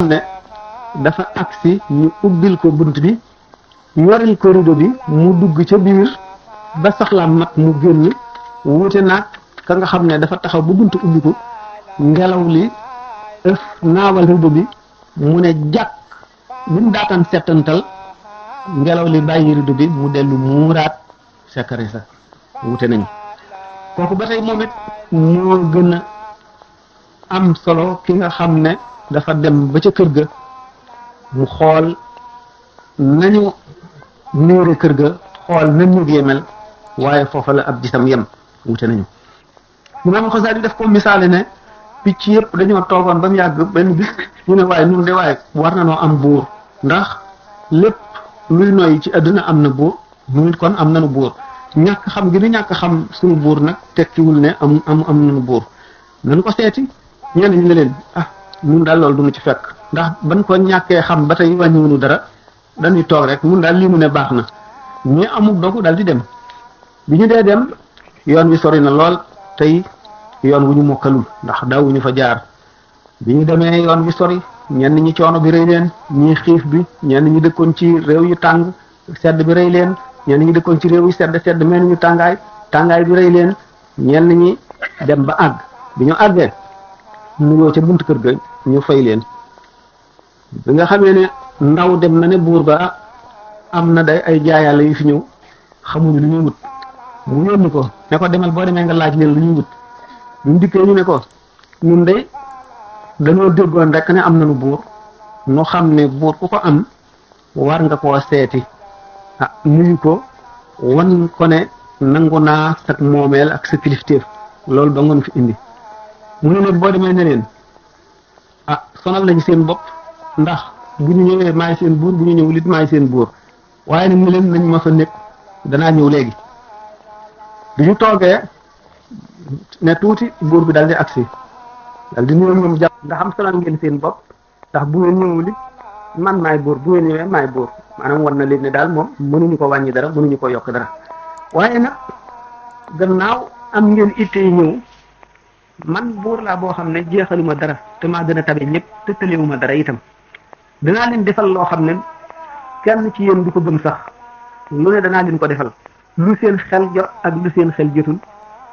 ne dafa agsi ñu ubbil ko bunt bi yoril ko rido bi mu dugg ca biir ba soxlaam mat mu génn wuute naag ka nga xam ne dafa taxaw ba bunt ubbiku ngelaw li ëf naawal rido bi mu ne jàkk bi mu daataan settantal ngelaw li bàyyi rido bi mu dellu muuraat secret sa wuute nañ kooku ba tey moom it moo gën a am solo ki nga xam ne dafa dem ba ca kër ga mu xool nañu niire kër ga xool nañ ñu gémel waaye foofa la ab gisam yem wute nañu Imaam Xasaali daf ko misaale ne picc yëpp dañoo toogoon ba mu yàgg benn bis ñu ne waaye ñun de waaye war na noo am buur ndax lépp luy noyyi ci àdduna am na buur ñu kon am nañu buur ñàkk xam gi nu ñàkk xam suñu buur nag tekkiwul ne am nañu buur nañu ko seeti ñenn ñu ne leen ñun daal loolu duñu ci fekk ndax ban ko ñàkkee xam ba tey wàññiwunu dara dañuy toog rek ñun daal lii mu ne baax na ñi amul dogu daal di dem bi ñu dee dem yoon wi sori na lool tey yoon wu ñu mokkalul ndax daawuñu fa jaar bi ñu demee yoon wi sori ñenn ñi coono bi rëy leen ñii xiif bi ñenn ñi dëkkoon ci réew yu tàng sedd bi rëy leen ñenn ñi dëkkoon ci réew yu sedd mel ñu tàngaay bi rëy leen ñenn ñi dem ba àgg bi ñu àggee nuyoo ca buntu kër ga ñu fay leen bi nga xamee ne ndaw dem na ne buur ba am na day ay jaayàlla yu fi ñëw xamuñu lu ñuy wut mu yónni ko ne ko demal boo demee nga laaj leen lu ñuy wut ñu dikkee ñu ne ko ñun de dañoo déggoon rek ne am nañu buur nu xam ne buur ku ko am war nga koo seeti nuyu ko wan ko ne nangu naa sa moomeel ak sa kilifteef loolu ba ngoon fi indi mu ne leen boo demee ne leen sonal lañu seen bopp ndax bu ñu ñëwee maay seen buur bu ñu ñëwul it maay seen buur waaye nag ne leen nañ ma fa nekk danaa ñëw léegi bi ñu toogee ne tuuti buur bi dal di agsi dal di ñëw ñoom jàpp ndax am sonal ngeen seen bopp ndax bu ngeen ñëwul it man maay buur bu ngeen ñëwee maay buur maanaam war na leen ne daal moom mënuñu ko wàññi dara mënuñu ko yokk dara waaye nag gannaaw am ngeen itte yi ñëw man buur laa boo xam ne jeexaluma dara te maa gën a tabe ñëpp te tëlewuma dara itam danaa leen defal loo xam ne kenn ci yéen du ko gëm sax lu ne danaa leen ko defal lu seen xel jot ak lu seen xel jotul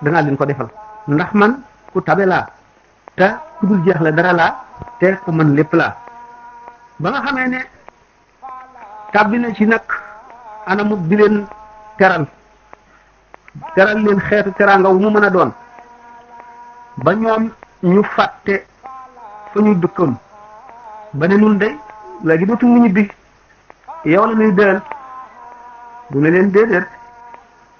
danaa leen ko defal ndax man ku tabe laa te ku dul jeexle dara laa te ku man lépp laa ba nga xamee ne tàbbi na ci nag anamu di leen teral leen xeetu teraanga wu mu mën a doon ba ñoom ñu fàtte fa ñu dëkkoon ba ne nun de léegi dootu mu ñibbi yow la ñuy dël bu ne leen déedéet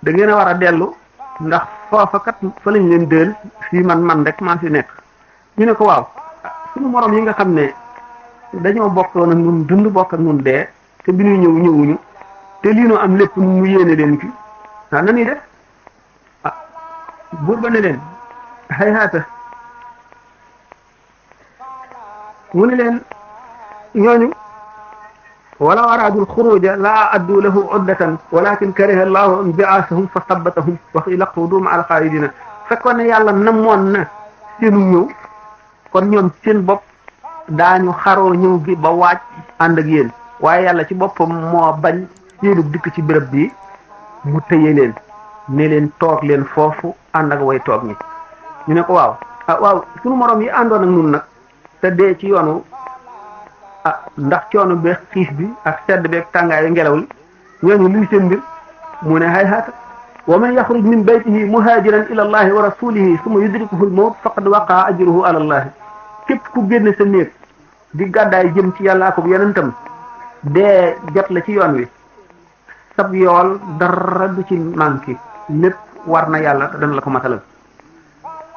da ngeen a war a dellu ndax foofa kat fa lañ leen dël fii man rek maa fi nekk ñu ne ko waaw suñu morom yi nga xam ne dañoo bokkoon ak ñun dund bokk ak ñun dee te bi ñuy ñëwuñu te lii noo am lépp mu yéene leen ki na ñuy def buur ba ne leen hayhaata mu ne leen ñooñu wala araadul xuruja laa addu lahu uddatan walakin kariha allahu bi'aasahum fa sabbatahum wa qiila quudu ma'a al-qaa'idina fekkoon ne yàlla namoon na seenu ñëw kon ñoom seen bopp daañu xaroo ñëw gi ba waaj ànd ak yéen waaye yàlla ci boppam moo bañ seenu dikk ci béréb bi mu tëye leen ne leen toog leen foofu ànd ak way toog ñi ñu ne ko waaw sunu morom yi àndoon ak ñun nag te dee ci yoonu ndax coono beeg xiif bi ak sedd beeg tàngaayu ngelaw li ñooñu luy seen mbir mu ne hayhaata wa man yaxruj min baytihi muhaajiran ila allahi wa rasulihi summa yudrikuhu al-mawt faqad waqaa ajruhu ala allahi képp ku génne sa néeg di gàddaay jëm ci yàlla ak yonentam dee jot la ci yoon wi sab yool dara du ci manqué lépp war na yàlla te dana la ko matalal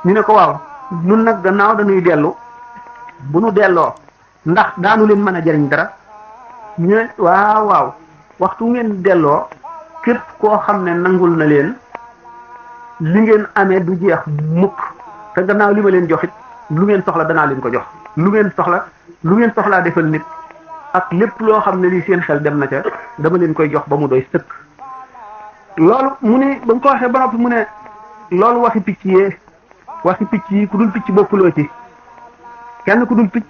ñu ne ko waaw nun nag gannaaw dañuy dellu bu nu delloo ndax daanu leen mën a jariñ dara ñu ne waaw waxtu ngeen delloo képp koo xam ne nangul na leen li ngeen amee du jeex mukk te gannaaw li ma leen joxit lu ngeen soxla danaa leen ko jox lu ngeen soxlaa defal nit ak lépp loo xam ne lii seen xel dem na ca dama leen koy jox ba mu doy sëkk loolu mu ne ba mu ko waxee ba noppi mu ne loolu waxi picc yi ku dul picc bokkuloo ci kenn ku dul picc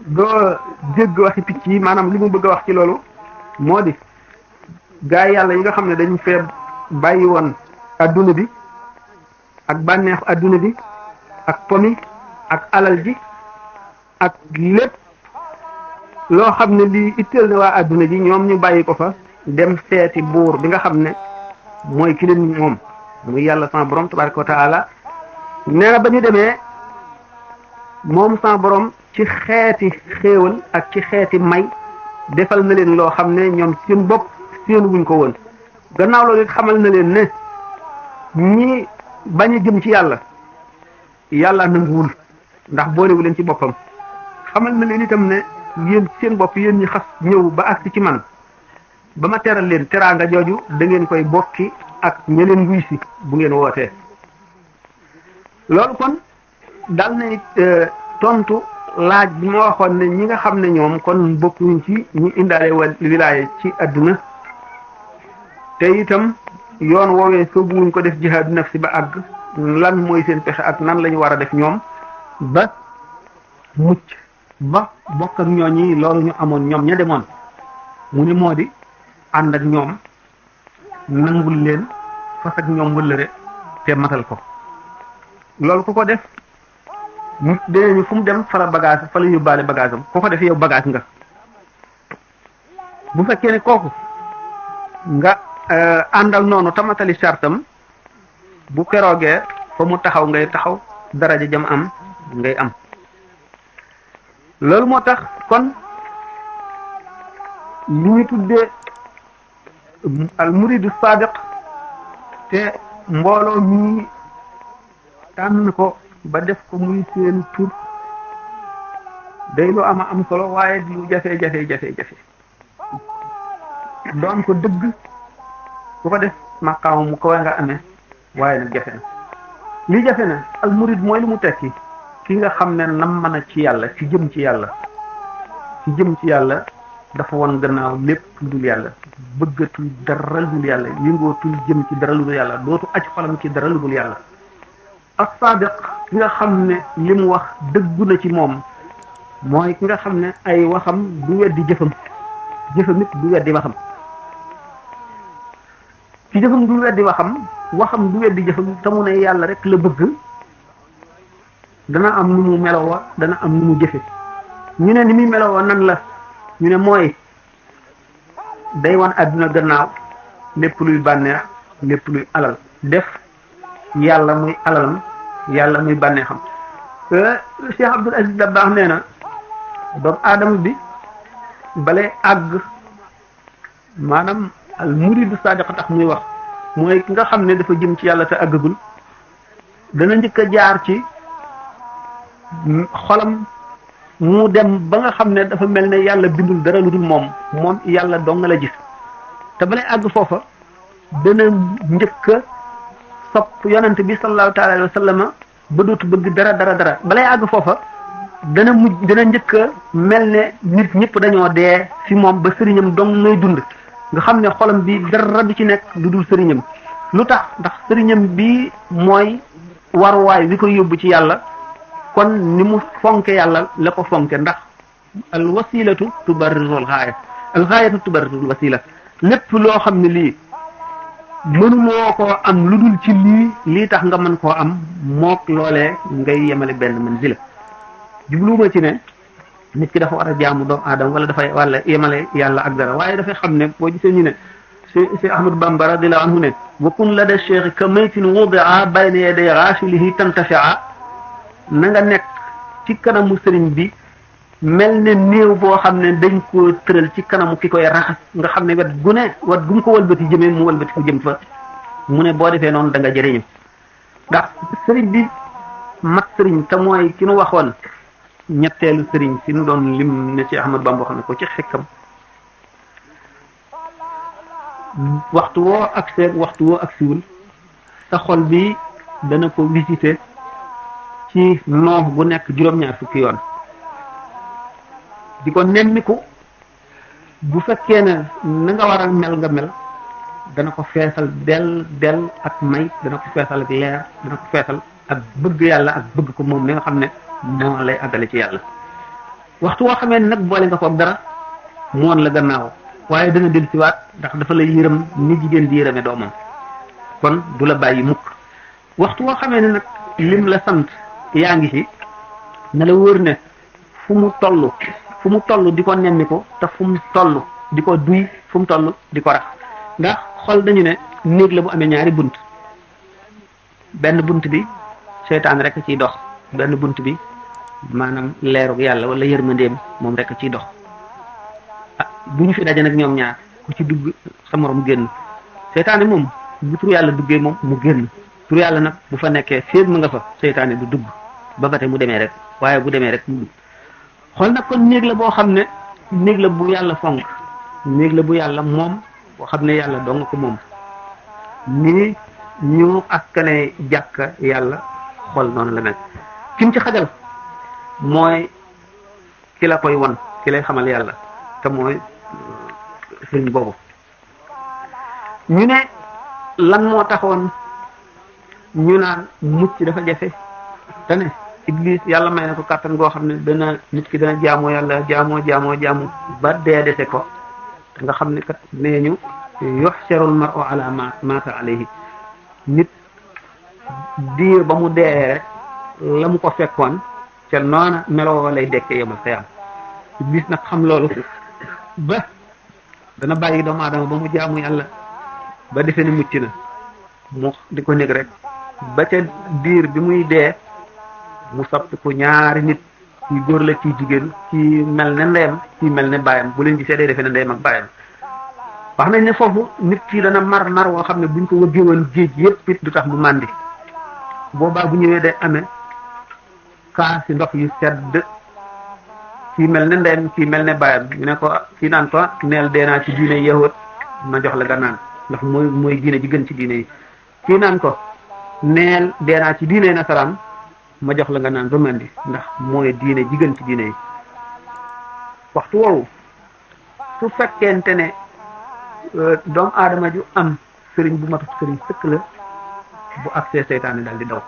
doo dégg waxi picc yi maanaam li mu bëgg a wax ci loolu moo di gaa yàlla yi nga xam ne dañu fee bàyyi woon adduna bi ak bànneexu adduna bi ak pomi ak alal ji ak lépp loo xam ne lii itteel na waa adduna ji ñoom ñu bàyyi ko fa dem seeti buur bi nga xam ne mooy ki leen moom muy yàlla sama borom tabaraka wa taala nee na ba ñu demee moom sama borom ci xeeti xéewal ak ci xeeti may defal na leen loo xam ne ñoom seen bopp séenu wuñ ko woon gannaaw loolu it xamal na leen ne ñi bañ a jëm ci yàlla yàlla nanguwul ndax boolewu leen ci boppam xamal na leen itam ne yéen seen bopp yéen ñi xas ñëw ba agsi ci man ba ma teral leen teraanga jooju da ngeen koy bokki ak ñeneen wuy si bu ngeen wootee loolu kon dal na tontu laaj bi ma waxoon ne ñi nga xam ne ñoom kon bokkuñ ci ñu indaale wilaaya ci adduna te itam yoon woowee soobuwuñ ko def jihaadu nafsi ba àgg lan mooy seen pexe ak nan la ñu war a def ñoom ba mucc ba bokk ak ñooñi loolu ñu amoon ñoom ña demoon mu ne moo di ànd ak ñoom nangul leen fas ak ñoom wëllëre te matal ko loolu ku ko def nit dinañu fu mu dem fala bagage fa la yóbbaale bagage am ku ko def yow bagage nga bu fekkee ne kooku nga àndal noonu tamatali sartam bu keroogee fa mu taxaw ngay taxaw daraja jam am ngay am loolu moo tax kon li ñu tuddee al muridu sadiq te mbooloo mi tànn ko ba def ko muy seen tur day lu ama am solo waaye lu jafe doon ko dëgg ku ko def maqaama mu ko nga amee waaye nag jafe na li jafe na al murid mooy lu mu tekki ki nga xam ne nam mën a ci yàlla ci jëm ci yàlla dafa won gannaaw lépp lu dul yàlla bëggatul dara lu dul yàlla yëngootul jëm ci dara lu dul yàlla dootu aj xolam ci dara lu dul yàlla as-sadiq ki nga xam ne li mu wax dëggu na ci moom mooy ki nga xam ne ay waxam du weddi jëfam it du weddi waxam ci jëfam du weddi waxam du weddi jëfam te mu ne yàlla rek la bëgg dana am nu mu melowoo dana am nu mu jëfe ñu ne ni muy melowoo nan la ñu ne mooy day wan àdduna gannaaw lépp luy bànneex lépp luy alal def yàlla muy alalam yàlla muy bànneexam Cheikh Abdul Aziz Dabakh nee na doomu aadama bi balay àgg maanaam al muridu sadiq tax muy wax mooy ki nga xam ne dafa jëm ci yàlla te àggagul dana njëkk a jaar ci xolam mu dem ba nga xam ne dafa mel ne yàlla bindul dara lu dul moom yàlla dong la gis te balay àgg foofa dana njëkk a sopp yonent bi sallallahu taala alayhi wa sallam ba dootu bëgg dara balay àgg foofa dana njëkk a mel ne nit ñëpp dañoo dee fi moom ba sëriñam dong ngay dund nga xam ne xolam bi dara du ci nekk lu dul sëriñam lu tax ndax sëriñam bi mooy waruwaay bi koy yóbbu ci yàlla kon ni mu fonke yàlla la ko fonke ndax al wasilatu tubarrirul gaaya al gaayatu tubarrirul wasila lépp loo xam ne lii mënuloo koo am lu dul ci lii tax nga mën koo am mook loolee ngay yemale benn manzila jubluuma ci ne nit ki dafa war a jaamu doomu aadama wala dafay wala yemale yàlla ak dara waaye dafay xam ne boo gisee ñu ne Cheikh Ahmadou Bamba radiyallahu anhu ne wa kun lada cheikh ka maytin wudia bayna yaday raasulihi tantafia na nga nekk ci kanamu sëriñ bi mel ne néew boo xam ne dañ koo tëral ci kanamu ki koy raxas nga xam ne wet gu mu ko wëlbati jëmee mu wëlbati ko jëm fa mu ne boo defee noonu da nga jëriñu ndax sëriñ bi mat sëriñ te mooy ki nu waxoon ñetteelu sëriñ si nu doon lim ne ci Ahmad Bamba xam ne ko ci xekkam waxtu woo ak seeg waxtu woo ak siwul sa xol bi dana ko visiter ci noox bu nekk juróom-ñaar fukki yoon di ko nemmiku bu fekkee ne na nga war a mel nga mel dana ko feesal del ak may dana ko feesal ak leer dana ko feesal ak bëgg yàlla ak bëgg ko moom mi nga xam ne moo lay àggale ci yàlla waxtu woo xamee ne nag boole nga koog dara mu won la gannaaw waaye dana del siwaat ndax dafa lay yërëm ni jigéen di yërëme doomam kon du la bàyyi mukk waxtu woo xamee ne nag lim la sant yaa ngi ci na la wóor ne fu mu toll di ko nemmi ko te fu mu toll di ko duy fu mu toll di ko rax ndax xol dañu ne néeg la bu amee ñaari bunt benn bunt bi seytaan rek ciy dox benn bunt bi maanaam leerug yàlla wala yërmandeem moom rek ciy dox ah bu ñu fi daje nag ñoom ñaar ku ci dugg sa morom génn seytaane moom bu tur yàlla duggee moom mu génn tur yàlla nag bu fa nekkee féeg mu nga fa seytaane du dugg ba bate mu demee rek waaye bu demee rek mu dugg xool nag kon néeg la boo xam ne néeg la bu yàlla fonk néeg la bu yàlla moom boo xam ne yàlla dong ko moom nii ñu askane jàkka yàlla xool noonu la mel kim ci xajal mooy ki la koy won ki lay xamal yàlla te mooy sëriñ boobu ñu ne lan moo taxoon ñu naan mucc dafa jafe te ne Iblis yàlla may na ko kàttan goo xam ne dana nit ki dana jaamoo yàlla jaamu ba dee dese ko te nga xam ne kat nee ñu yuhsharul mar'u ala ma mata alayhi nit diir ba mu dee rek la mu ko fekkoon ca noona meloo lay dekkee yomal xiyam Iblis nag xam loolu ba dana bàyyi doomu aadama ba mu jaamu yàlla ba defe ne mucc na mu di ko nekk rek ba ca diir bi muy dee mu soppi ko ñaari nit ci góor la ci jigéen ci mel ne ndeyam ci mel ne baayam bu leen gisee day defee ne ndeyam ak baayam wax nañ ne foofu nit ki dana mar woo xam ne buñ ko wëggee woon géej yépp it du tax mu màndi boobaa bu ñëwee day amee kaasi ndox yu sedd ci mel ne ndeyam ci mel ne baayam ñu ne ko ci naan ko neel dee naa ci diine yahut ma jox la nga naan ndax mooy diine ji gën ci diine yi kii naan ko neel dee naa ci diine nasaraan ma jox la nga naan ba mandi ndax mooy diine ji gën ci diine yi waxtu woowu su fekkente ne doomu aadama ju am sëriñ bu matut sëriñ sëkk la bu accès seytaane daal di daw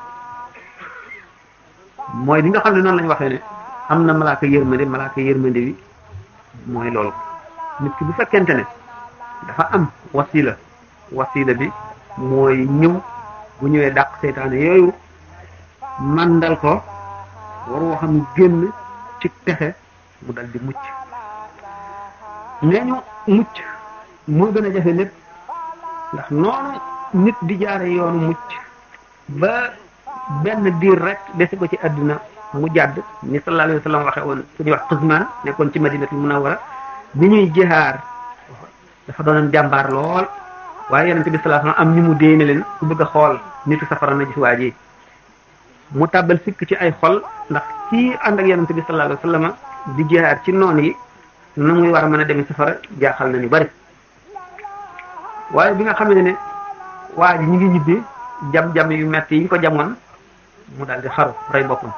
mooy li nga xam ne noonu lañu waxee ne am na malaaka yërmande bi mooy loolu nit ki bu fekkente ne dafa am wasila bi mooy ñëw bu ñëwee dàq seytaane yooyu mandal ko waroo xam génn ci texe mu dal di mucc nee ñu mucc moo gën a jafe lépp ndax noonu nit di jaare yoonu mucc ba benn diir rek dese ko ci àdduna mu jàdd ni sallallahu alayhi wa sallam waxe woon ku ñuy wax Xuzmaan nekkoon ci Madinatul Munawwara bi ñuy jihaar dafa doonoon jàmbaar lool waaye yonent bi sallallahu alayhi wa sallam am ñu mu déene leen ku bëgg a xool nitu safara na gis waa ji mu tàbbal sikk ci ay xol ndax kii ànd ak yonent bi sallallahu alayhi wa sallam di jihaar ci noon yi na muy war a mën a demee safara jaaxal na ñu bari waaye bi nga xam ne waa ji ñu ngi ñibbi jam-jam yu metti yi ñu ko jamoon mu daal di xaru rey boppam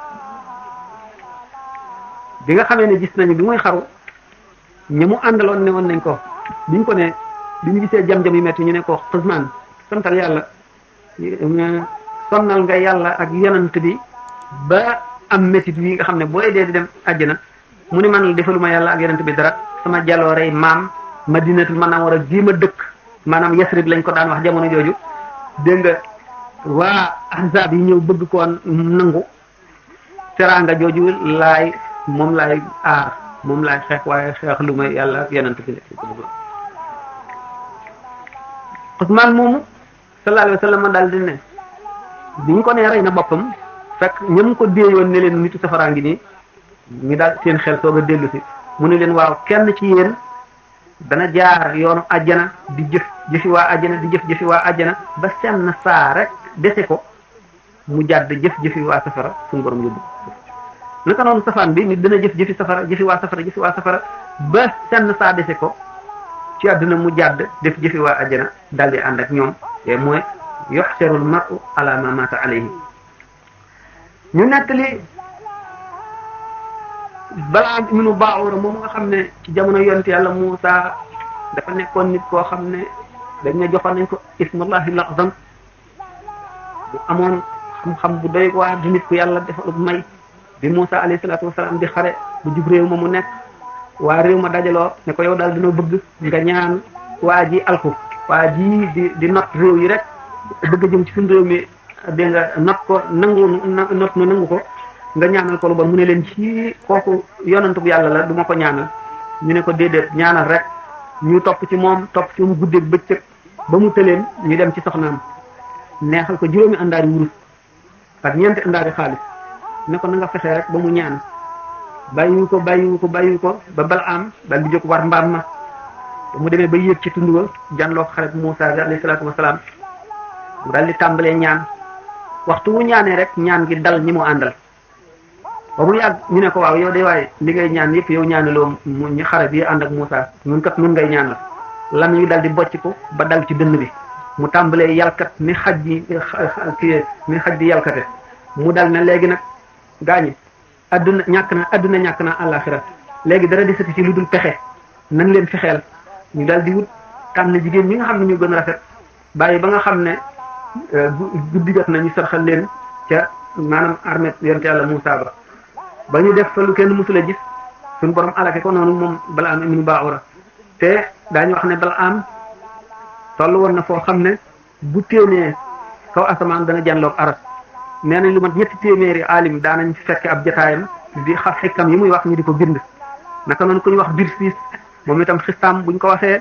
bi nga xamee ne gis nañu bi muy xaru ñi mu àndaloon ne woon nañ ko biñ ko ne bi ñu gisee jam-jam yu metti ñu ne ko Xuzmaan santal yàlla sonnal nga yàlla ak yonent bi ba am métit wi nga xam ne booy dee di dem àjjana mu ne man defaluma yàlla ak yonent bi dara sama jaloorey maam Madinatul Munawwara ji ma dëkk maanaam Yasrib lañ ko daan wax jamono jooju dégg nga waa ahzaab yi ñëw bëgg koo nangu teraanga jooju moom laay aar moom laay xeex waaye xeex lu may yàlla ak yonent bi Usmaan moomu sallallahu alayhi wa sallam daal di ne bi ñu ko nee rey na boppam fekk ñëm ko déeyoon ne leen nitu safaraa ngi nii ñu daal seen xel soog a dellu si mu ne leen waaw kenn ci yéen dana jaar yoonu àjjana di jëfi waa àjjana di jëfi waa àjjana ba senn saa rek dese ko mu jàdd jëfi waa safara suñu borom yóbbu naka noonu safaan bi nit dana jëfi safara jëfi waa safara ba senn saa dese ko ci àdduna mu jàdd def jëfi waa àjjana daldi ànd ak ñoom te mooy yuhsharul mar'u ala ma mata alayhi ñu nettali Balaam ibnu Baa'ura moom nga xam ne ci jamono yonent yàlla Muusa dafa nekkoon nit koo xam ne dañ ne joxoon nañ ko ismullahi al-azam bu amoon xam-xam bu doy waar di nit ku yàlla defal may bi Moussa alayhi salaatu wasalaam di xare bu jub réew ma mu nekk waa réew ma dajaloo ne ko yow daal dina bëgg nga ñaan waa ji alku waa ji di not réew yi rek bëgg a jëm ci suñu réew mi dégg nga not ko nangu ko nga ñaanal ko lu bon mu ne leen ci kooku yonantu bu yàlla la du ma ko ñaanal ñu ne ko déedéet ñaanal rek ñu topp ci moom guddeeg bëccëg ba mu tëleen ñu dem ci soxnaam neexal ko juróomi àndaari wurus ak ñeenti àndaari xaalis ne ko na nga fexe rek ba mu ñaan bàyyiwu ko ba Balaam daal di jóg war mbaam ma mu demee ba yéeg ci tund wa janloo xarit Moussa bi alayhi salaatu wasalaam mu daal di tàmbalee ñaan waxtu wu ñaanee rek ñaan gi dal ñi mu àndal ba mu yàgg ñu ne ko waaw yow de waaye li ngay ñaan yëpp yow ñaanaloo ñi xare bi ànd ak Moussa ñun kat nun ngay ñaan la lan yu dal di bocc ko ba dal ci dënn bi mu tàmbalee yalkat ni xaj di yalkate mu dal ne léegi nag gaañi adduna ñàkk na àllaaxira léegi dara di sati ci lu dul pexe nan leen fexeel ñu dal di wut tànn jigéen ñi nga xam ne ñu gën a rafet bàyyi ba nga xam ne guddi jot na ñu sarxal leen ca maanaam armée yonent yàlla Moussa ba ñu def fa lu kenn mësula gis suñu borom alake ko noonu moom Balaam ibnu Baawura te daañu wax ne Balaam toll woon na foo xam ne bu téenee kaw asamaan dana janloog aras nee nañ lu mat ñetti téeméeri alim daanañ fekke ab jotaayam di xam xikam yi muy wax ñu di ko bind naka noonu ku ñu wax Birsiis moom itam xistaam buñ ko waxee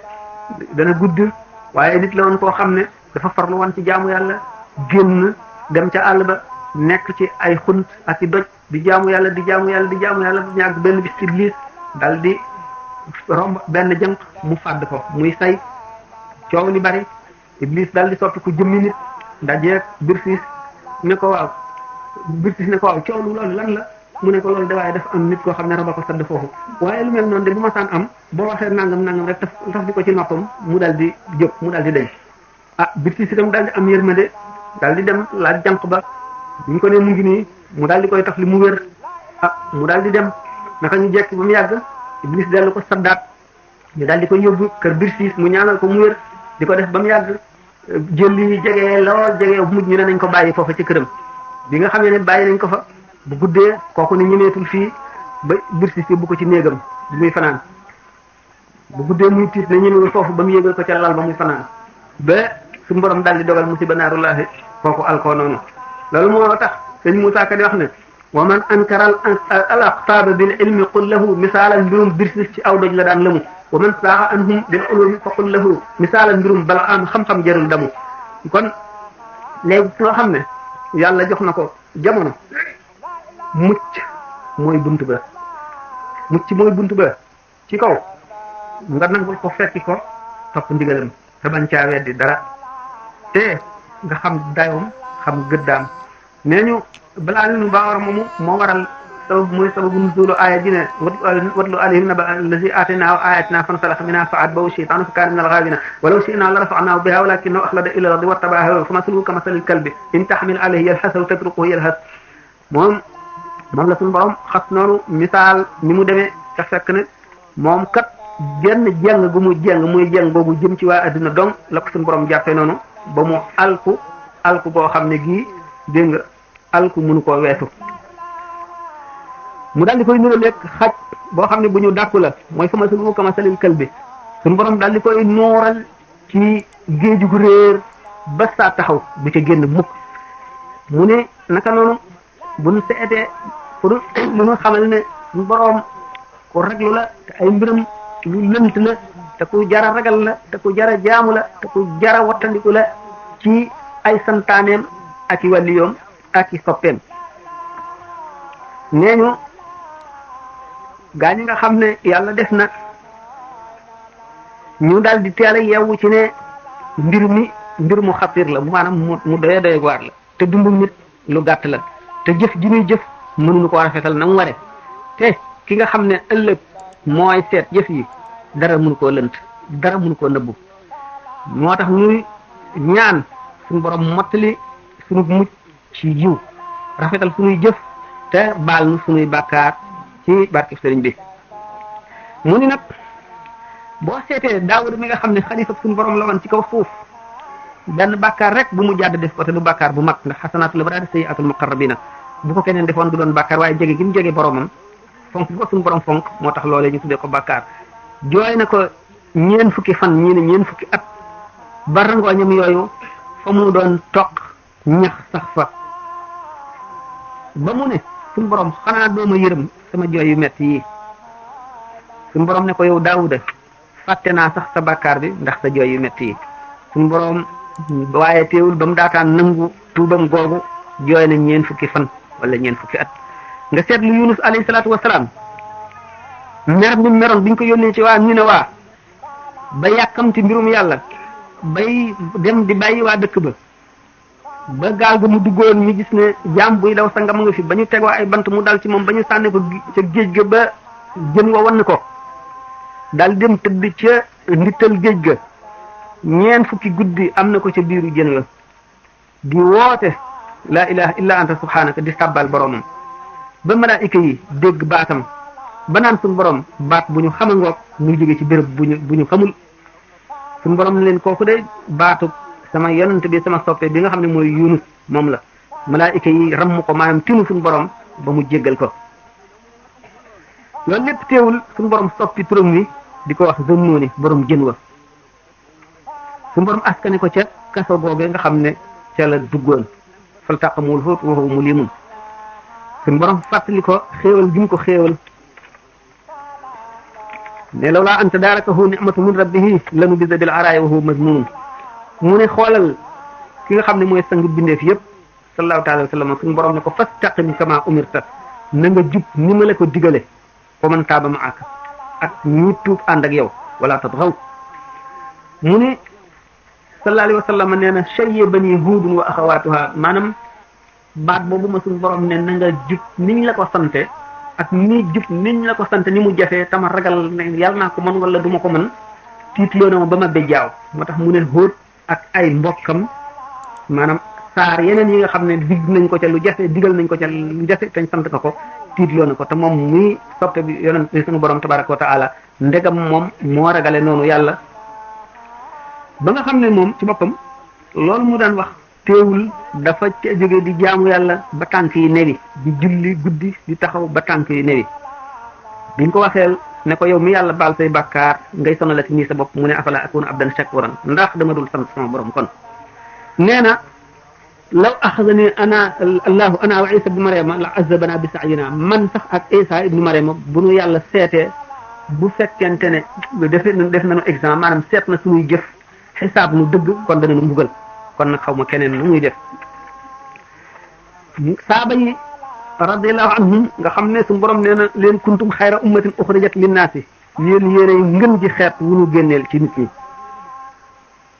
dana gudd waaye nit la woon koo xam ne dafa farlu woon ci jaamu yàlla génn dem ca àll ba nekk ci ay xunt ak i doj di jaamu yàlla bu ñàgg benn bis Iblis dal di romb benn jànq mu fàdd ko muy say coow li bari Iblis dal di soppi ku jëmmi nit dajeeg Birsiis ne ko waaw coow lu loolu lan la mu ne ko loolu de waaye dafa am nit koo xam ne raba ko sadd foofu waaye lu mel noonu de bu ma saan am boo waxee nangam rek taf di ko ci noppam mu dal di jóg mu dal di deñ Birsiis itam dal di am yërmande dal di dem laaj jànq ba ñu ko ne mu ngi nii mu daal di koy taf li mu wér mu daal di dem naka ñu jekk ba mu yàgg Iblis dellu ko saddaat ñu daal di koy yóbbu kër Birsiis mu ñaanal ko mu wér di ko def ba mu yàgg jël li jege lool jege mujj ñu ne nañ ko bàyyi foofa ci këram bi nga xamee ne bàyyi nañ ko fa bu guddee kooku ne ñemeetul fii ba Birsiis yóbbu ko ci néegam bi muy fanaan bu guddee muy tiit ne ñemewul foofu ba mu yégal ko ca lal ba muy fanaan ba su borom daal di dogal musiba naarullahi kooku alkoo noonu loolu moo tax sëñ Moussa Ka di wax ne wa man ankara al aqtaaba bil ilmi qul lahu misaalan mbirum Birsiis ci aw doj la daan lëmu wa man saaxa anhum bil ulumi fa qul lahu misaalan mbirum Balaam xam-xam jarul damu kon léegi loo xam ne yàlla jox na ko jamono mucc mooy bunt ba ci kaw nga nangul ko fekki ko topp ndigalam te bañ caa weddi dara te nga xam dayoom xam gëddaam nee ñu balaa ñu Baawara moomu moo waral mooy sababu nuzulu aaya ji ne watlu alayhim naba allazi aataynaahu ayatina fansalakha minha fa atba'ahu shaytaanu fa kaana minal ghaawina walaw shi'naa la rafa'naahu bihaa walaakinnahu akhlada ilal ardi wattaba'a hawaahu fa mathaluhu ka mathali kalbi in tahmil alayhi yalhas aw tatrukuhu yalhas moom la suñu borom xas noonu misaal ni mu demee ca fekk ne moom kat genn jeng gu mu jeng muy jeng boobu jëm ci waa adduna dong la ko suñu borom jàppee noonu ba mu alku boo xam ne gii dégg nga alku mënu koo weesu mu daal di koy nuru lekk xaj boo xam ne bu ñu dàkku la mooy fa masaluhu ka masalil kalbi suñu borom daal di koy nooral ci géeju gu réer ba saa taxaw bu ca génn mukk mu ne naka noonu bu ñu seetee pour lu ñu xamal ne suñu borom ku raglu la te ay mbiram lu lënt la te ku jara ragal la te ku jara jaamu la te ku jara wattandiku la ci ay santaaneem ak i wàlliyoom ak i soppeem nee ñu gaa ñi nga xam ne yàlla def na ñu daal di teel a yeewu ci ne mbir mu xatir la maanaam mu doye waar la te dundu nit lu gàtt la te jëf ji muy jëf mënuñu ko rafetal na mu ware te ki nga xam ne ëllëg mooy seet jëf yi dara mënu koo lënt dara mënu koo nëbbu moo tax ñuy ñaan suñu borom mottali suñu mucc ci jiw rafetal suñuy jëf te baal nu suñuy bàkkaar ci barke sëriñ bi mu ni nag boo seetee Daawuda mi nga xam ne xalifa suñu borom la woon ci kaw suuf benn bàkkaar rek bu mu jàdd def ko te du bàkkaar bu mag ndax xasanaatul abraar sayyi'aatul muqarrabiina bu ko keneen defoon du doon bàkkaar waaye jege gi mu jege boromam fonk bu ko suñu borom fonk moo tax loolee ñu tuddee ko bàkkaar jooy na ko ñeen fukki fan ñii ne ñeen fukki at ba rangooñam yooyu fa mu doon toq ñax sax fa ba mu ne suñu borom xanaa dooma yërëm sama jooy yu metti yi suñu borom ne ko yow Daawuda fàtte naa sax sa bàkkaar bi ndax sa jooy yu metti yi suñu borom waaye teewul ba mu daataan nangu tuubam googu jooy na ñeen fukki fan wala ñeen fukki at nga seetlu Yunus alayhi salaatu wasalaam mer mi meroon biñ ko yónnee ci waa ñu ne waa ba yàkkamti mbirum yàlla bay dem di bàyyi waa dëkk ba gaal ga mu duggoon ñu gis ne jaam buy daw sangam nga fi ba ñu tegoo ay bant mu dal ci moom ba ñu sànni ko ca géej ga ba jën wa wann ko dal dem tëdd ca ndittal géej ga ñeen fukki guddi am na ko ca biiru jën wa di woote laa ilaha illa anta subhanaka di sàbbal boromam ba malaayika yi dégg baatam ba naan suñu borom baat bu ñu xama ngoog muy jóge ci béréb bu ñu xamul suñu borom ne leen kooku de baatu sama yonent bi sama soppe bi nga xam ne mooy Yunus moom la malaayika yi ramm ko maanaam tinu suñu borom ba mu jéggal ko loolu lépp teewul suñu borom soppi turam wi di ko wax Zannuni borom jën wa suñu borom askane ko ca kaso googee nga xam ne ca la duggoon faltaqamul huut wa huwa mulimun suñu borom fàttali ko xéewal gi mu ko xéewal ne lawlaa an tadaarakahu ni'matu min rabbihi lanubida bil araa'i wa huwa mazmuum mu ne xoolal ki nga xam ne mooy sang bindeef yëpp sallallahu taala wa sallam suñu borom ne ko fastaqim kama umirta na nga jub ni ma la ko digale wa man taaba ma'aka ak ñi tuub ànd ak yow wala tatghaw mu ne sallallahu alayhi wa sallam nee na shayyabani huudun wa axawaatuha maanaam baat boobu ma suñu borom ne na nga jub niñ la ko sante ak ni jub niñ la ko sante ni mu jafee tama ragal ne yàlla naa ko mën wala du ma ko mën tiitloo na ma ba ma bejjaaw moo tax mu ne Hóot ak ay mbokkam maanaam saar yeneen yi nga xam ne dig nañ ko ca lu jafe digal nañ ko ca lu jafe tañ sant ko tiitloo na ko te moom muy soppe bi yonent bi suñu borom tabaraka wa taala ndegam moom moo ragale noonu yàlla ba nga xam ne moom ci boppam loolu mu daan wax teewul dafa ca jóge di jaamu yàlla ba tànk yi newi di julli guddi di taxaw ba tànk yi newi biñ ko waxeel ne ko yow mi yàlla baal say bàkkaar ngay sonalati nii sa bopp mu ne afala akuna abdan shakuran ndax dama dul sant sama borom kon nee na law axadani ana allahu ana wa isa ibnu mariama la azabana bi saayina man sax ak isa ibnu mariama bu nu yàlla seetee bu fekkente ne def nañu exemple maanaam seet na suñuy jëf xisaab nu dëgg kon danañu mbugal kon nag xaw ma keneen nu muy def saaba yi radiallahu anhum nga xam ne suñu borom nee na leen kuntum xayra ummatin uxrijat linnaasi yéen yéenay ngën ji xeet wu ñu génneel ci nit ñi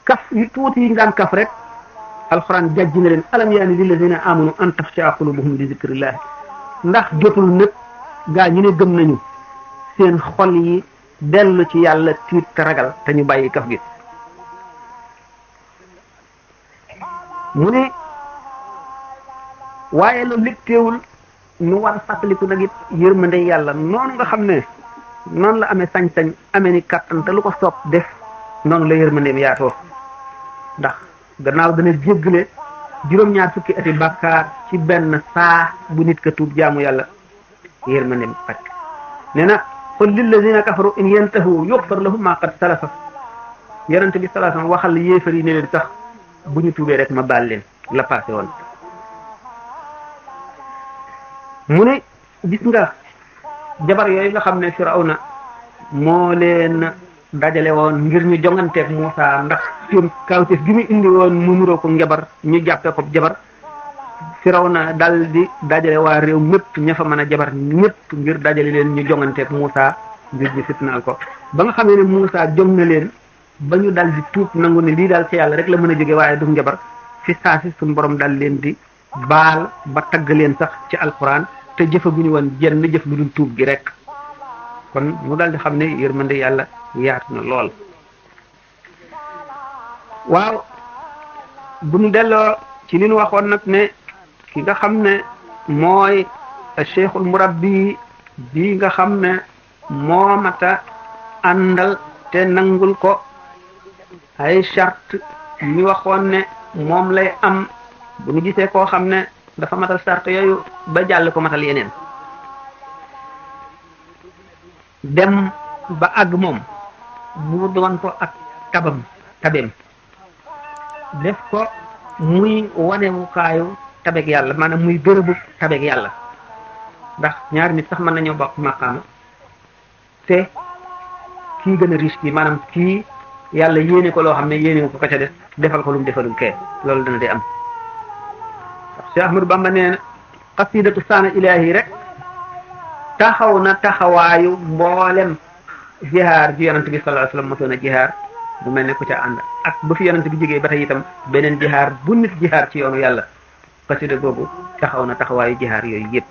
kaf yu tuuti yi ñu daan kaf rek alxuraan jàjji na leen alam yaani lillazina amanu an taxshaa qulubuhum li zikrillah ndax jotul nag gaa ñi ne gëm nañu seen xol yi dellu ci yàlla tiit te ragal te ñu bàyyi kaf gi mu ne waaye loolu lépp teewul ñu war a fàttaliku nag it yërmande yàlla noonu nga xam ne noonu la amee sañ-sañ amee ni kàttan te lu ko soob def noonu la yërmandeem yaatoo ndax gannaaw dana jéggale juróom-ñaar fukki ati bàkkaar ci benn saa bu nit ka tuub jaamu yàlla yërmandeem faj nee na qul lillazina kafaru in yantahu yughfar lahum ma qad salafa yonente bi sallallahu alayhi wasallam waxal yéefar yi ne leen sax bu ñu tuubee rek ma baal leen la passé woon mu ne gis nga jabar yooyu nga xam ne Firawna moo leen dajale woon ngir ñu jonganteeg Muusa ndax seen kawteef gi mu indi woon mu nuroo ko njabar ñu jàppee ko jabar Firawna dal di dajale waa réew mépp ña fa mën a jabar ñëpp ngir dajale leen ñu jonganteeg Muusa ngir ñu fitnaal ko ba nga xamee ne Muusa jom na leen ba ñu dal di tuub nangu ne lii daal ci yàlla rek la mën a jóge waaye du njabar fi saasi suñu borom dal leen di baal ba tagg leen sax ci alquran te jëfaguñu woon jenn jëf lu dul tuub gi rek kon mu dal di xam ne yërmande yàlla yaatu na lool waaw bu ñu delloo ci li ñu waxoon nag ne ki nga xam ne mooy cheikhul murabbi bi nga xam ne moo mata àndal te nangul ko ay charte ñu waxoon ne moom lay am bu ñu gisee koo xam ne dafa matal sart yooyu ba jàll ko matal yeneen dem ba àgg moom mu doon ko ak tabeem def ko muy wanewukaayu tabeg yàlla maanaam muy bërëbu tabeg yàlla ndax ñaari nit sax mën nañoo bokk maqaama te kii gën a riche kii maanaam kii yàlla yéene ko loo xam ne yéene ko ca def defal ko lu mu defalul kee loolu dana di am Cheikh Ahmadou Bamba nee na xasidatu saana ilaahi rek taxaw na taxawaayu mboolem jihaar ji yonent bi sallallahu alayhi wasallam mosoon a jihaar bu mel ne ku ca ànd ak ba fi yonent bi jógee ba tey itam beneen jihaar bu nit jihaar ci yoonu yàlla xasida googu taxaw na taxawaayu jihaar yooyu yépp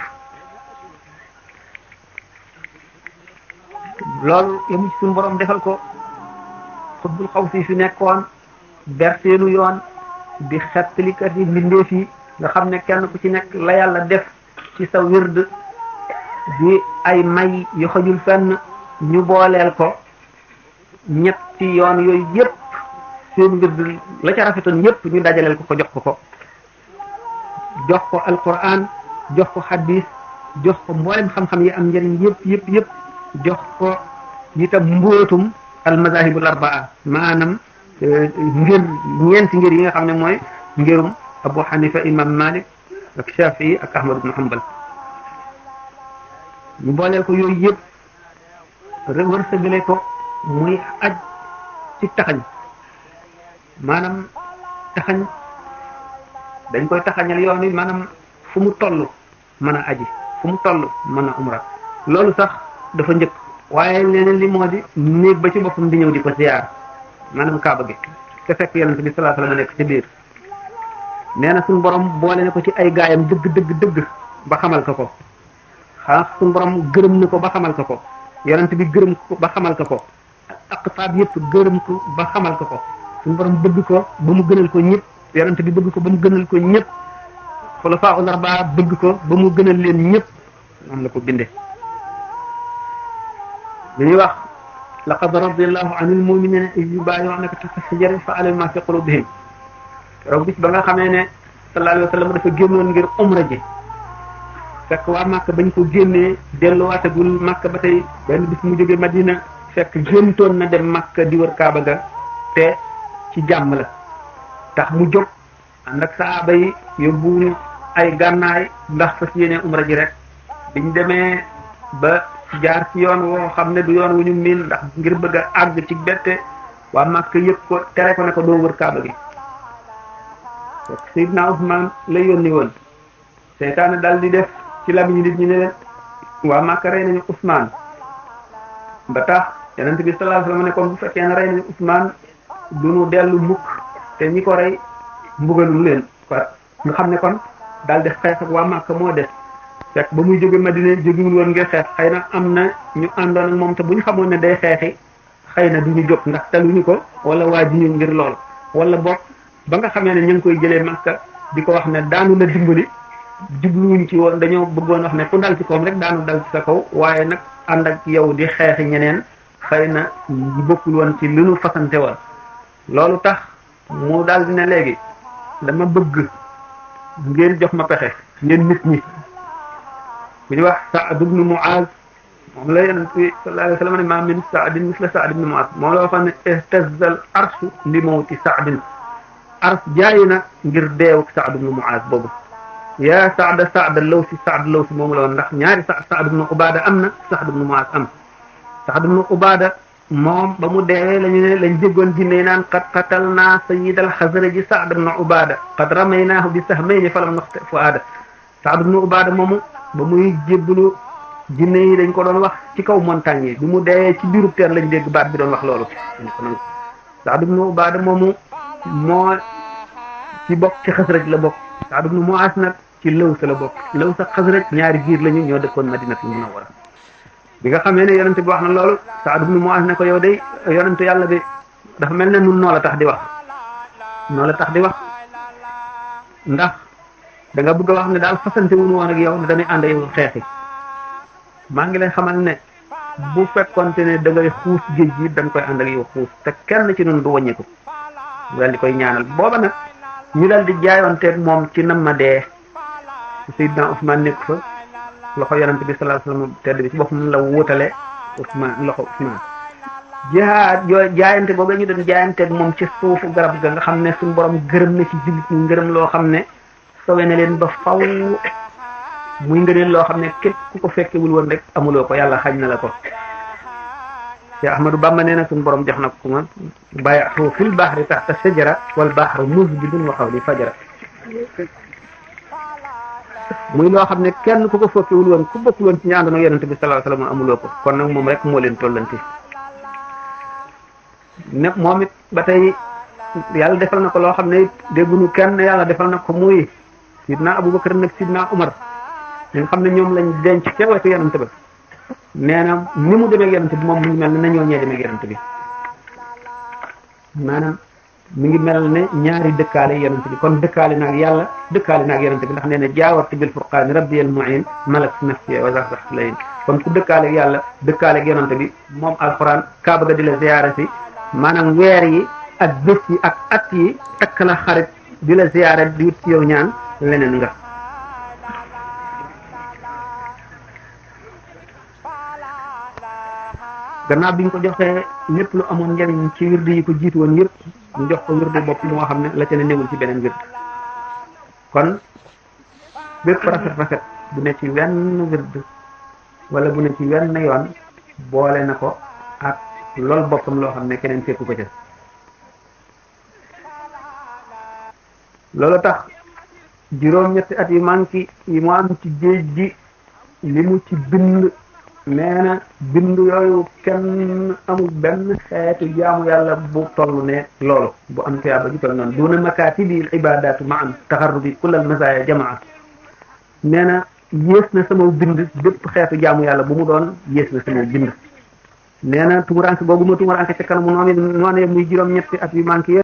loolu yamu ci suñu borom defal ko xutbul xaw si fi nekkoon berseenu yoon di xettalikat yi mbindeef yi nga xam ne kenn ku ci nekk la yàlla def ci sa wird di ay may yu xajul fenn ñu booleel ko ñetti yoon yooyu yépp seen wird la ca rafetoon yépp ñu dajaleel ko jox ko jox ko alquran jox ko hadis jox ko mboolem xam-xam yi am njëriñ yépp jox ko itam mbóotum almazahibul arbaa maanaam ñeenti ngir yi nga xam ne mooy ngirum Abu Hanifa imam Malik ak Shafi'i ak Ahmad ibn Hanbal ñu booleel ko yooyu yëpp wërsëgale ko muy aj ci taxañ maanaam taxañ dañ koy taxañal yoon wi maanaam fu mu toll mën a aji fu mu toll mën a umra loolu sax dafa njëkk waaye leneen li moo di néeg ba ci boppam di ñëw di ko ziyaar maanaam kaaba gi te fekk yonent bi sallallahu alayhi wasallam nekk ci biir nee na suñu borom boole na ko ci ay gaayam dëgg ba xamal ko suñu borom gërëm na ko ba xamal ko yonent bi gërëm ko ba xamal ko aqtaab yëpp gërëm ko ba xamal ko suñu borom bëgg ko ba mu gënal ko ñëpp yonent bi bëgg ko ba mu gënal ko ñëpp xulafaa'ul arbaa bëgg ko ba mu gënal leen ñëpp moom la ko bindee li ñuy wax laqad radiyallahu anil mu'minina iz yubayi'unaka tahta shajaratin fa'alima ma fi qulubihim roog bis ba nga xamee ne sallallahu alayhi wa sallam dafa génnoon ngir umra ji fekk waa Màkka bañ ko génnee delluwaatagul Màkka ba tey benn bis mu jóge Madina fekk géntoon na dem Màkka di wër Kaaba ga te ci jàmm la tax mu jóg ànd ak saaba yi yóbbu ay gànnaay ndax fas yéene umra ji rek biñ demee ba jaar ci yoon woo xam ne du yoon wu ñu miin ndax ngir bëgg a àgg ci bette waa Màkka yëpp ko tere ko ne ko doo wër Kaaba gi Seydina Usmaan la yónni woon seytaane dal di def ci lamiñu nit ñi ne leen waa Màkka rey nañu Usmaan ba tax yonent bi sallallahu alayhi wasallam ne kon bu fekkee ne rey nañu Usmaan du ñu dellu mukk te ñi ko rey mbugalum leen quoi nga xam ne kon daal di xeex ak waa Màkka moo des fekk ba muy jóge Madina jógewul woon ngir xeex xëy na am na ñu àndoon ak moom te bu ñu xamoon ne day xeexi xëy na du ñu jóg ndax taluñu ko wala waa ji ñu ngir lool wala bokk ba nga xamee ne ñu ngi koy jëlee Makka di ko wax ne daanu la dimbali jubluwuñ ci woon dañoo bëggoon wax ne ku dal ci kawam rek daanu dal ci sa kaw waaye nag ànd ak yow di xeexi ñeneen xëy na bokkul woon ci li nu fasante woon loolu tax mu daal di ne léegi dama bëgg ngeen jox ma pexe ngeen nit ñi bu ñu wax Sa'd ibn Mu'az moom la yonent bi sallallahu alayhi wa sallam ne ma min Sa'din misla Sa'd ibn Mu'az moom la waxoon ne ihtazzal arshu li mawti Sa'din ars jaayi na ngir deewu Sa'd ibn Mu'az boobu yaa Sa'd Lawsi moom la woon ndax ñaari Sa'd ibn Ubaada am na Sa'd ibn Mu'az am Sa'd ibn Ubaada moom ba mu deewee lañu ne lañ déggoon jinne naan qad qatalna sayyidal Xasraji Sa'd ibn Ubaada qad ramaynaahu bi sahmayni falam nuxti fu'aada Sa'd ibn Ubaada moomu ba muy jébbalu jinne yi dañ ko doon wax ci kaw montagne yi bi mu deewee ci biiru teen lañ dégg baat bi doon wax loolu dañ ko nangu Sa'd ibn Ubaada moomu moo ci bokk ci Xasraj la bokk Sa'd ibn Mu'az nag ci Laws la bokk Laws ak Xasraj ñaari giir lañu ñoo dëkkoon Madinatul Munawwara bi nga xamee ne yonent bi wax na loolu Sa'd ibn Mu'az ne ko yow day yonent yàlla bi dafa mel ne nun noo la tax di wax ndax da nga bëgg a wax ne daal fasante wuñu woon ak yow ne dañuy ànd yow xeexi maa ngi lay xamal ne bu fekkonte ne da ngay xuus géej gi dañ koy ànd ak yow xuus te kenn ci nun du wàññiku daal di koy ñaanal booba nag ñu daal di jaayoonteeg moom ci nam ma dee Seydina Ousmane nekk fa loxo yonent bi sallallahu alayhi wasallam tedd bi ci boppam la wutale Ousmane loxo Ousmane jihaad yoo jaayante boobu ñu doon jaayanteeg moom ci suufu garab ga nga xam ne suñu borom gërëm na ci jullit ñi ngërëm loo xam ne sowe na leen ba faw muy ngëneel loo xam ne képp ku ko fekkewul woon rek amuloo ko yàlla xañ na la ko Cheikh Ahmadou Bamba nee na suñu borom jox na ko ma bayatu fil bahri tahta shajara wal bahru muzbidun wa hawli fajara muy loo xam ne kenn ku ko fekkewul woon ku bokkul woon ci ñu àndoon ak yonent bi sallallahu alayhi wasallam amuloo ko kon nag moom rek moo leen tollanti ne moom it ba tey yàlla defal na ko loo xam ne dégguñu kenn yàlla defal na ko muy sidna Abubakar nag sidna Umar ñi nga xam ne ñoom lañ denc ca wetu yonent ba nee na ni mu demee ak yonent bi moom mu ngi mel ne nañoo ñee demee ak yonent bi maanaam mi ngi mel ne ñaari dëkkaale yonent bi kon dëkkaale naag yàlla dëkkaale naag yonent bi ndax nee na jaawartu bil furqaani rabbiyal mu'in malak nafsi wa zaxzax layin kon ku dëkkaale ak yàlla dëkkaale ak yonent bi moom alquran kaaba ga di la ziyaara si maanaam weer yi ak bés yi ak at yi takk la xarit di la ziyaara di wut ci yow ñaan leneen nga gannaaw bi ñu ko joxee lépp lu amoon njariñ ci wirdu yi ko jiitu woon yëpp ñu jox ko wirdu bopp moo xam ne la ca ne newul ci beneen wird kon bépp rafet bu ne ci wenn wird wala bu ne ci wenn yoon boole na ko ak lool boppam loo xam ne keneen fekku ko ca loolu tax juróom-ñetti at yi manki yi mu am ci géej gi li mu ci bind nee na bind yooyu kenn amul benn xeetu jaamu yàlla bu toll ne loolu bu am tuyaaba ju toll noonu duna makaatibi ibadatu ma an taxarrubi kullal masaaya jamaa nee na yées na sama bind bépp xeetu jaamu yàlla bu mu doon yées na sama bind nee na tumuranke googu ma tumuranke ca kanamu noonu muy juróom-ñetti at yi manki